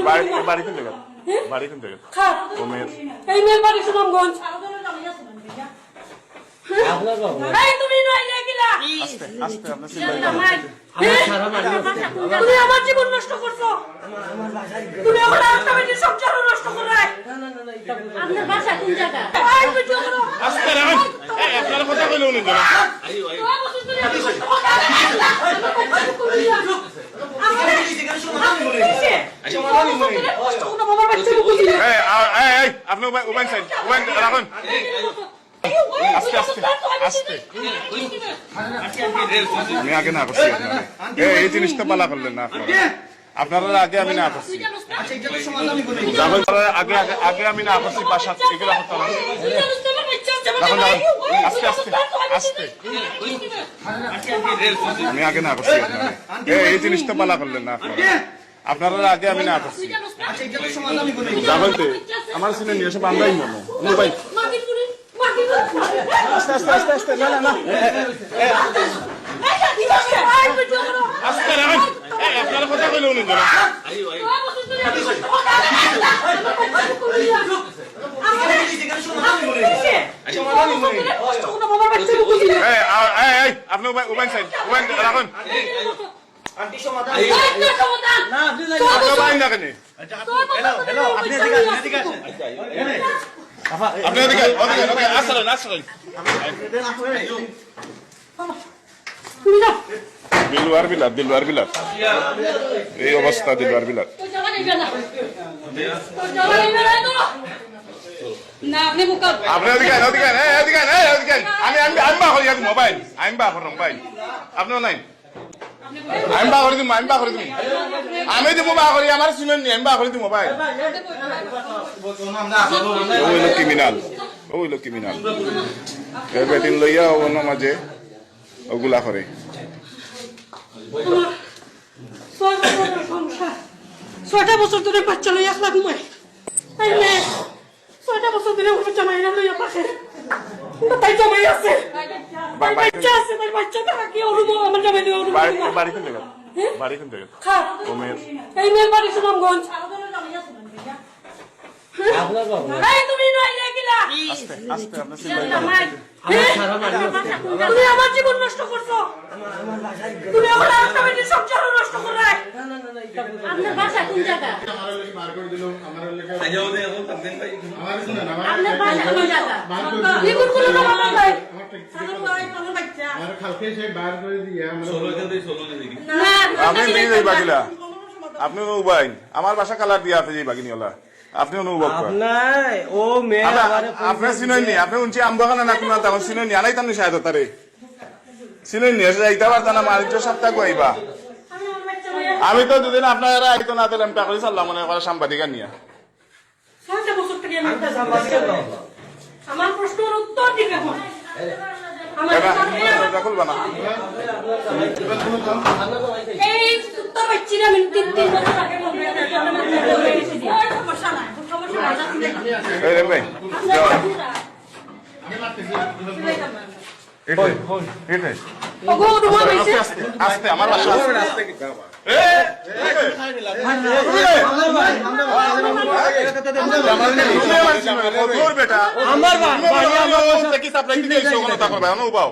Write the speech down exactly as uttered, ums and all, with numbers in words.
বাড়ি, বাড়ি কোন জায়গা? হ্যাঁ? বাড়ি কোন জায়গা? খা। ও মেয়ের। এই মেয়ের বাড়ি সুনামগঞ্জ। এই তুমি নয় রে কিলা? আস্তে, আস্তে, আপনি চিল্লাইবেন না। জামাই। হ্যাঁ? তুমি আমার জীবন নষ্ট করছো। তুমি আমার আরেকটা বেটির সংসারও নষ্ট করায়। আপনার বাসা কোন জায়গা? এই ভিডিও করো। আস্তে রাখেন। এই, আপনারা কথা কইলে উনি যাবেন। এই, আ, এই, এই, আপনি উবাই, উবাই সাইড, উবাই রাখুন। আস্তে, আস্তে, আস্তে। আমি আগে না করছি আপনারা। এই, এই জিনিসটা বালা করলেন না আপনারা। আপনারা আগে আমি না করছি। যাবেন, আগে, আগে, আগে আমি না করছি, বাসা থেকে রাখতে হবে। রাখুন, রাখুন। আস্তে, আস্তে, আস্তে। আমি আগে না করছি আপনারা। এই, এই জিনিসটা বালা করলেন না আপনারা। আপনারা আগে আমি না করছি। যাবেন তো, আমার সিনে নিয়ে এসে বান্ধাই মনে। নো ভাই। আস্তে, আস্তে, আস্তে, আস্তে। না, না, না। আস্তে রাখেন। এই, আপনারা কথা কইলে উনি যাবেন। এই, আ, এই, এই, আপনি উবাই, উবাই সাইড, উবাই রাখুন। আন্টি সমাধান। এই, এই, না, আপনি যান। আপনি উবাই না কেন? হ্যালো, হ্যালো, আপনি এদিকে আসেন, এদিকে আসেন। আপনি ওদিকে, ওদিকে, ওদিকে, আসলেন, আসলেন। দিলওয়ার বিলাত, দিলওয়ার বিলাত। এই অবস্থা দিলওয়ার বিলাত। না, আপনি মুখ আপনি ওদিকে, ওদিকে, এই, ওদিকে, এই, ওদিকে। আমি, আমি, আমি বার করি, আমি মোবাইল। আমি বার করলাম, ভাই। আপনিও নাই। আমি বার করি দিমু, আমি বার করি দিমু। আমি দিমু বার করি, আমার সিমেন্ট নিয়ে, আমি বার করি দিমু, ভাই। ও হইলো ক্রিমিনাল, ও হইলো ক্রিমিনাল। এ বেটিন লইয়া ও অন্য মাঝে ওগুলা করে। আমার ছয় বছরের সংসার, ছয়টা বছর ধরে বাচ্চা লইয়া একলা ঘুমাই। এই মেয়ে ছয়টা বছর ধরে আমার জামাই না লইয়া থাকে। তাই জামাই আছে। বা-, তাই বাড়ি বাচ্চা আছে, তাই বাচ্চা তারা কি ওর উপর আমার জামাই দিয়ে ওর উপর বাড়ি, বাড়ি কোন জায়গা? হ্যাঁ? বাড়ি কোন জায়গা? খা। ও মেয়ের। এই মেয়ের বাড়ি সুনামগঞ্জ। এই তুমি নয় রে কিলা? আস্তে, আস্তে, আপনি চিল্লাইবেন না। জামাই। আমার সারা বাড়ি আছে। তুমি আমার জীবন নষ্ট করছো। তুমি আমার আরেকটা বেটির সংসারও নষ্ট করায়। আপনার বাসা কোন জায়গা? আমার লেগে বার করে দিল, আমার লেগে আচ্ছা, ওদের এখন থাকবেন ভাই। আমার শুনেন, আমার আপনার বাসা কোন জায়গা? বার করে দিল। কি কোন কোন জায়গা নাই? আমার ট্যাক্সি সাগর ভাই, আমার বাচ্চা। আমার কালকে সে বার করে দিয়ে আমরা চলো, এখান থেকে চলো না দেখি। না, আপনি নিয়ে যাই বাকিলা। আপনি উবাইন। আমার বাসা কালার দিয়ে আপনি যাই বাকি নিয়ে ওলা। আপনি অনুভব করেন। আপনার ও মেয়ে আপনি, আমারে আপনি কইছে চিনেন নি? যে আপনি উনছি আমবাগানা না কোন তখন চিনেন নি? আনাইতাম নি সাহেব তারে। চিনেন নি? এসে যাইতে পারতা না, মানিজ্য সপ্তাহ কইবা। আমি তো দুদিন আপনারা আইতো না দিলাম, টাকা সাল্লাম মনে করে সাংবাদিক নিয়ে। ছয়টা বছর থেকে আমি একটা সাংবাদিক। আমার প্রশ্নের উত্তর দিবে এখন। আমার এটা, এটা খুলবা না। এই উত্তর পাচ্ছি না, আমি তিন, তিন বছর আগে বলবো, এটা জনমত বলবো, এই সমস্যা নাই, সমস্যা নাই। এই রে ভাই, এটা, এটা। ওগো, রুমা আস্তে, আইছে। আস্তে, আস্তে, আমার বাসা আস্তে। এ, এ, এ। আমার বাড়ি, আমার বাড়ি। দেখি সাপ্লাই দিতে এসে ওখানে তা করবে, আমি উবাও।